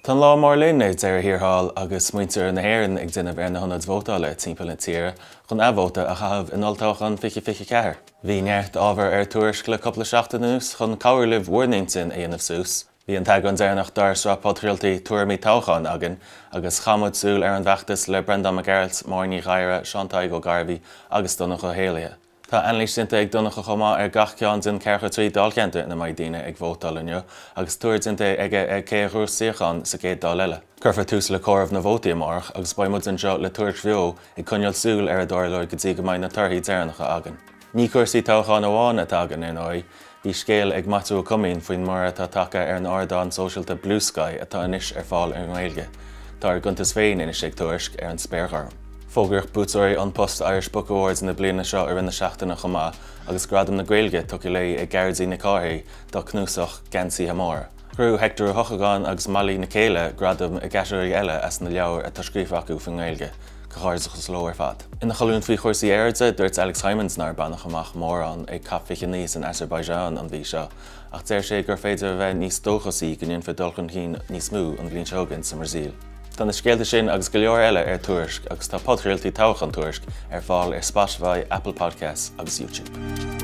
Tá an lá mór linn ag deireadh thiar thall agus muintir na hÉireann ag déanamh ar na hionaid vótála timpeall na tíre chun a vóta a chaitheamh in olltoghchán 2024. Bhí neart ábhar ar Tuairisc le cúpla seachtain anuas chun cabhrú libh bhur n-intinn a dhéanamh suas. Bhí an t-eagrán deireanach dár sraith podchraoltaí Tuairimí Toghcháin againn agus chaith muid súil ar an bhfeachtas le Breandán Mac Gearailt, Máire Ní Ghadhra, Seán Tadhg Ó Gairbhí agus Donncha Ó hÉallaithe. Tá anailís déanta ag Donncha chomh maith ar gach ceann den 43 dáilcheantar ina mbeidh daoine ag vótáil inniu agus tuar déanta aige ar cé a ghnóthós suíochán sa gcéad Dáil eile. Cuirfear tús le comhaireamh na vótaí amárach agus beidh muid anseo le Tuairisc Bheo ag coinneáil súil ar a dtarlóidh go dtí go mbeidh na torthaí deireanacha againn. Ní cúrsaí toghcháin amháin atá againn, ar ndóigh. Bhí scéal ag Maitiú Ó Coimín faoin mborradh atá tagtha ar an ardán sóisialta Bluesky atá anois ar fáil i nGaeilge. Tá ár gcuntas féin anois ag Tuairisc ar an Spéir Ghorm. Fógraíodh buaiteoirí An Post Irish Book Awards na bliana seo i rith na seachtaine chomh maith agus Gradam na Gaeilge tugtha léi ag Gearóidín Nic Cárthaigh dá cnuasach Geansaithe Móra. Ghnóthaigh Hector Ó hEochagáin agus Mailí Nic Céile gradaim i gcatagóirí eile as na leabhair atá scríofa acu faoin nGaeilge. Comhghairdeachas leo ar fad. Ina cholún faoi chúrsaí aeráide, dúirt Alex Hijmans nár baineadh amach mórán ag COP29 san Azerbaijan an mhí seo, ach deir sé gur féidir a bheith níos dóchasaí go ndéanfar dul chun cinn níos mó an bhliain seo chugainn sa mBrasaíl. Tá na scéalta sin agus go leor eile ar Tuairisc agus tá podchraoltaí Toghchán Tuairisc ar fáil ar Spotify, Apple Podcasts agus YouTube.